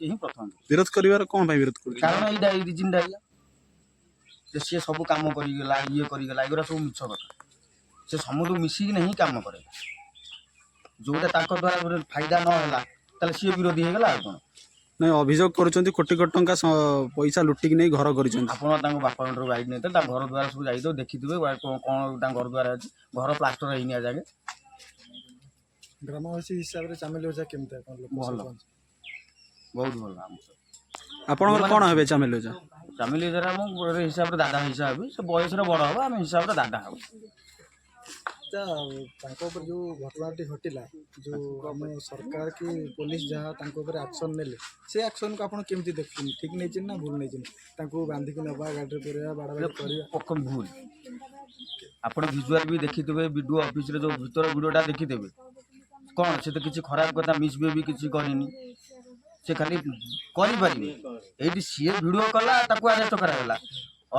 ହିଁ ପ୍ରଥମ। ବିରୋଧ କରିବାର କ'ଣ ପାଇଁ ବିରୋଧ କରୁଛନ୍ତି? କାରଣ ଏଇଟା, ଏଇ ରିଜିନଟା ଏଇଆ ଯେ ସିଏ ସବୁ କାମ କରିଗଲା, ଇଏ କରିଗଲା, ଏଗୁଡ଼ା ସବୁ ମିଛ କଥା। ସେ ସମସ୍ତଙ୍କୁ ମିଶିକିନା ହିଁ କାମ କରେ। ଯୋଉଟା ତାଙ୍କ ଦ୍ୱାରା ଗୋଟେ ଫାଇଦା ନ ହେଲା, ତାହେଲେ ସିଏ ବିରୋଧୀ ହେଇଗଲା, ଆଉ କ'ଣ? ନାଇଁ, ଅଭିଯୋଗ କରୁଛନ୍ତି କୋଟି କୋଟି ଟଙ୍କା ପଇସା ଲୁଟିକି ନେଇ ଘର କରିଛନ୍ତି। ଆପଣ ତାଙ୍କ ବାପାଙ୍କଠାରୁ ବାଇକ୍ ନେଇଥିଲେ, ତାଙ୍କ ଘର ଦ୍ୱାର ସବୁ ଯାଇଥିବ, ଦେଖିଥିବେ କ'ଣ ତାଙ୍କ ଘର ଦ୍ୱାର ଅଛି। ଘର ପ୍ଲାଷ୍ଟର ହେଇନି ଆଜାକେ। ଗ୍ରାମବାସୀ ହିସାବରେ ଚାମେଲି ଓଝା କେମିତି ଆପଣ ଲୋକ ଭଲ। ସରପଞ୍ଚ? ବହୁତ ଭଲ ଆମ ସହ। ଆପଣଙ୍କର କ'ଣ ହେବେ ଚାମେଲି ଓଝା? ଚାମେଲି ଓଝାର ଆମ ହିସାବରେ ଦାଦା ହିସାବ ହେବେ। ସେ ବୟସରେ ବଡ଼ ହବ, ଆମେ ହିସାବରେ ଦାଦା ହବୁ। ଆଚ୍ଛା, ତାଙ୍କ ଉପରେ ଯେଉଁ ଘଟଣାଟି ଘଟିଲା, ଯେଉଁ ଆମ ସରକାର କି ପୋଲିସ ଯାହା ତାଙ୍କ ଉପରେ ଆକ୍ସନ୍ ନେଲେ, ସେ ଆକ୍ସନ୍କୁ ଆପଣ କେମିତି ଦେଖୁଛନ୍ତି? ଠିକ୍ ନେଇଛନ୍ତି ନା ଭୁଲ ନେଇଛନ୍ତି? ତାଙ୍କୁ ବାନ୍ଧିକି ନେବା, ଗାଡ଼ିରେ ପୁରେଇବା, ବାଡ଼ାବାଡ଼ି କରିବା? ପକ୍କ ଭୁଲ। ଆପଣ ଭିଜୁଆଲ ବି ଦେଖିଥିବେ, ବିଡିଓ ଅଫିସରେ ଯେଉଁ ଭିତର ଭିଡ଼ିଓଟା ଦେଖିଥିବେ। କ'ଣ ସେ ତ କିଛି ଖରାପ କଥା, ମିସବିହେଭ୍ ବି କିଛି କରିନି। ସେ ଖାଲି କରିପାରିବେ। ଏଇଠି ସିଏ ଭିଡ଼ିଓ କଲା, ତାକୁ ଆରେଷ୍ଟ କରାଗଲା।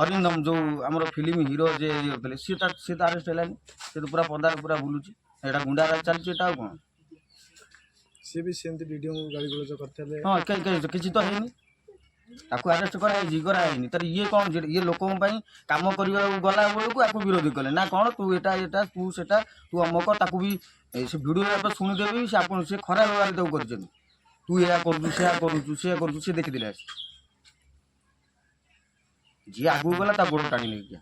ଅରିନ୍ଦମ ଯେଉଁ ଆମର ଫିଲ୍ମ ହିରୋ ଯେ ଇଏ ହେଉଥିଲେ, ସିଏ ତ ଆରେଷ୍ଟ ହେଲାନି। ସେ ତ ପୁରା ପଦାରେ ପୁରା ବୁଲୁଛି। ଏଇଟା ଗୁଣ୍ଡାରାଜ ଚାଲିଛି ଏଇଟା, ଆଉ କ'ଣ? ସିଏ ବି ସେମିତି ବିଡ଼ିଓଙ୍କୁ ଗାଳି ଗୁଲଜ କରିଥିଲେ। ହଁ, କାଇଁ କାଇଁ କିଛି ତ ହେଇନି। ତାକୁ ଆରେଷ୍ଟ କରାହେଇଛି, କରାହେଇନି ତାର ଇଏ କ'ଣ ଇଏ ଲୋକଙ୍କ ପାଇଁ କାମ କରିବାକୁ ଗଲା ବେଳକୁ ଆକୁ ବିରୋଧୀ କଲେ ନା କ'ଣ? ତୁ ଏଟା ଏଟା, ତୁ ସେଟା, ତୁ ଅମକ। ତାକୁ ବି ସେ ଭିଡ଼ିଓ ଆପଣ ଶୁଣିଦେବେ ବି, ସେ ଆପଣ ସେ ଖରାପ ବ୍ୟବହାର ତାକୁ କରିଛନ୍ତି। ତୁ ଏହା କରୁଛୁ, ସେୟା କରୁଛୁ, ସେୟା କରୁଛୁ। ସେ ଦେଖିଥିଲେ ଆସି, ଯିଏ ଆଗକୁ ଗଲା ତା ଗୋଡ଼ ଟାଣି ନେଇକି।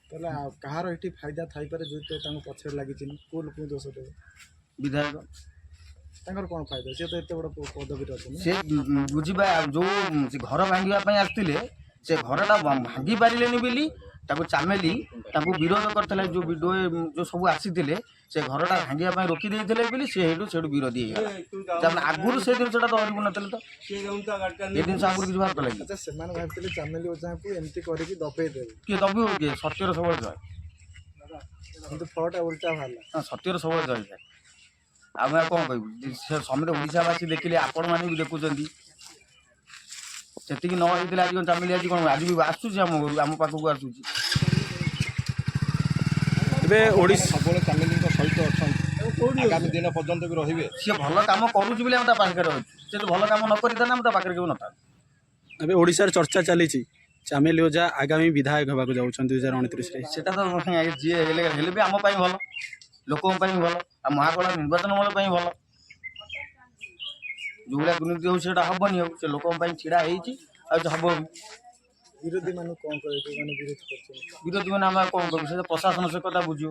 ତାହେଲେ ଆଉ କାହାର ଏଠି ଫାଇଦା ଥାଇପାରେ, ଯେଉଁ ତ ତାଙ୍କ ପଛରେ ଲାଗିଛି? କେଉଁ ଲୋକଙ୍କୁ ଦୋଷ ଦେବେ? ବିଧାୟକ। ତାଙ୍କର କ'ଣ ଫାଇଦା? ସିଏ ତ ଏତେ ବଡ଼ ପଦବୀରେ ଅଛନ୍ତି ନା। ସେ ବୁଝିବା, ଯୋଉ ସେ ଘର ଭାଙ୍ଗିବା ପାଇଁ ଆସିଥିଲେ, ସେ ଘରଟା ଭାଙ୍ଗି ପାରିଲେନି ବୋଲି ତାକୁ ଚାମେଲି ତାଙ୍କୁ ବିରୋଧ କରିଥିଲା। ଯୋଉ ବିଡିଓ ଯୋଉ ସବୁ ଆସିଥିଲେ, ସେ ଘରଟା ଭାଙ୍ଗିବା ପାଇଁ ରୋକି ଦେଇଥିଲେ ବୋଲି ସେ ହେଇଠୁ ସେଇଠୁ ବିରୋଧୀ ହେଇଗଲା। ତାମାନେ ଆଗରୁ ସେ ଜିନିଷଟା ତ ଧରିବୁ ନଥିଲେ ତ ଏ ଜିନିଷ ଆଗରୁ କିଛି ବାହାର କଲା କି? ଆଚ୍ଛା, ସେମାନେ ଭାବିଥିଲେ ଚାମେଲି ଓଝାଙ୍କୁ ଏମିତି କରିକି ଦବେଇ ଦେବେ। କିଏ ଦବିବ କିଏ? ସତ୍ୟର ସବୁବେଳେ ଜୟ। କିନ୍ତୁ ଫଳଟା ଉଲ୍ଟା ବାହାରିଲା। ହଁ, ସତ୍ୟର ସବୁବେଳେ ଜୟ ଥାଏ। ଆମେ ଆଉ କ'ଣ କହିବୁ? ସେ ସମସ୍ତେ ଓଡ଼ିଶାବାସୀ ଦେଖିଲେ, ଆପଣମାନେ ବି ଦେଖୁଛନ୍ତି। ସେତିକି ନ ହେଇଥିଲେ ଆଜି କ'ଣ ଚାମେଲି ଆଜି କ'ଣ ଆଜି ବି ଆସୁଛି ଆମ ଘରୁ, ଆମ ପାଖକୁ ଆସୁଛି? ଏବେ ଓଡ଼ିଶା ସବୁବେଳେ ଚାମେଲିଙ୍କ ସହିତ ଅଛନ୍ତି, ଆଗାମୀ ଦିନ ପର୍ଯ୍ୟନ୍ତ ବି ରହିବେ? ସିଏ ଭଲ କାମ କରୁଛି ବୋଲି ଆମେ ତା ପାଖରେ ଅଛୁ। ସେ ଯଦି ଭଲ କାମ ନ କରିଥାନ୍ତା, ଆମେ ତା ପାଖରେ କେବେ ନଥାନ୍ତୁ। ଏବେ ଓଡ଼ିଶାରେ ଚର୍ଚ୍ଚା ଚାଲିଛି, ଚାମେଲି ଓଝା ଆଗାମୀ ବିଧାୟକ ହେବାକୁ ଯାଉଛନ୍ତି 2029ରେ। ସେଟା ତ ଯିଏ ହେଲେ ହେଲେ ବି ଆମ ପାଇଁ ଭଲ, ଲୋକଙ୍କ ପାଇଁ ଭଲ, ଆଉ ମହାକଳା ନିର୍ବାଚନ ମଣ୍ଡଳ ପାଇଁ ଭଲ। ଯେଉଁଭଳିଆ ଦୁର୍ନୀତି ହେଉଛି, ସେଇଟା ହବନି ଆଉ। ସେ ଲୋକଙ୍କ ପାଇଁ ଛିଡ଼ା ହେଇଛି, ଆଉ ସେ ହବ ବି। ବିରୋଧୀ ମାନଙ୍କୁ କ'ଣ କହିବେ, ଯେଉଁମାନେ ବିରୋଧ କରୁଛନ୍ତି? ବିରୋଧୀ ମାନେ ଆମେ ଆଉ କ'ଣ କହିବୁ? ସେ ପ୍ରଶାସନ ସେ କଥା ବୁଝିବ,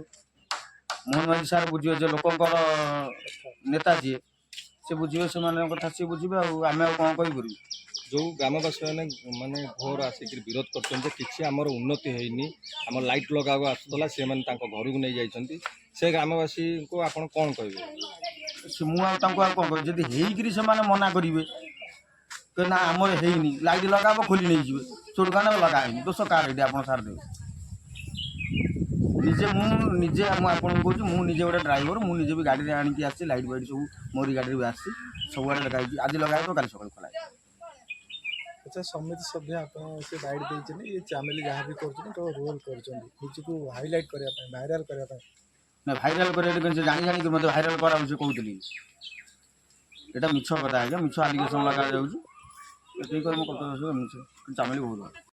ମୋହନ ମାଝୀ ସାର୍ ବୁଝିବେ। ଯେ ଲୋକଙ୍କର ନେତା ଯିଏ, ସେ ବୁଝିବେ। ସେମାନଙ୍କ କଥା ସିଏ ବୁଝିବେ, ଆଉ ଆମେ ଆଉ କ'ଣ କହିପାରିବୁ? ଯେଉଁ ଗ୍ରାମବାସୀମାନେ ମାନେ ଘୋର ଆସିକିରି ବିରୋଧ କରୁଛନ୍ତି ଯେ କିଛି ଆମର ଉନ୍ନତି ହେଇନି, ଆମ ଲାଇଟ୍ ଲଗାକୁ ଆସୁଥିଲା, ସେମାନେ ତାଙ୍କ ଘରକୁ ନେଇଯାଇଛନ୍ତି, ସେ ଗ୍ରାମବାସୀଙ୍କୁ ଆପଣ କ'ଣ କହିବେ? ସେ ମୁଁ ଆଉ ତାଙ୍କୁ ଆଉ କ'ଣ କହିବି? ଯଦି ହେଇକିରି ସେମାନେ ମନା କରିବେ କି ନା ଆମର ହେଇନି, ଲାଇଟ୍ ଲଗାବ, ଖୋଲି ନେଇଯିବେ, ଚୋଟ କାରଣ ଲଗା ହେଇନି, ଦୋଷ କାହାର ଏଇଠି ଆପଣ ସାର୍ ଦେବେ? ନିଜେ ମୁଁ ନିଜେ ମୁଁ ଆପଣଙ୍କୁ କହୁଛି, ମୁଁ ନିଜେ ଗୋଟେ ଡ୍ରାଇଭର। ମୁଁ ନିଜେ ବି ଗାଡ଼ିରେ ଆଣିକି ଆସିଛି। ଲାଇଟ୍ ଫାଇଟ୍ ସବୁ ମୋରି ଗାଡ଼ିରେ ବି ଆସିଛି। ସବୁଆଡ଼େ ଲଗା ହେଇଛି। ଆଜି ଲଗା ହେଇଥିବ, କାଲି ସକାଳୁ ଖୋଲା ହେଇଯିବ। ଆଚ୍ଛା, ସମିତି ସଭ୍ୟ ଆପଣ ସେ ବାଇଟ୍ ଦେଇଛନ୍ତି, ଇଏ ଚାମେଲି ଯାହା ବି କରୁଛନ୍ତି କେବଳ ରୋଲ୍ କରୁଛନ୍ତି ନିଜକୁ ହାଇଲାଇଟ୍ କରିବା ପାଇଁ, ଭାଇରାଲ୍ କରିବା ପାଇଁ। ନା, ଭାଇରାଲ କରିବା ସେ ଜାଣି ଜାଣିକି ମୋତେ ଭାଇରାଲ କରାଉଛି କହୁଥିଲି। ଏଇଟା ମିଛ କଥା ଆଜ୍ଞା, ମିଛ ଆଲିଗେସନ୍ ଲଗାଯାଉଛି। ଏତିକି କରି ମୁଁ କଥା, ମିଛ। ଚାମେଲି ବହୁତ ଭଲ।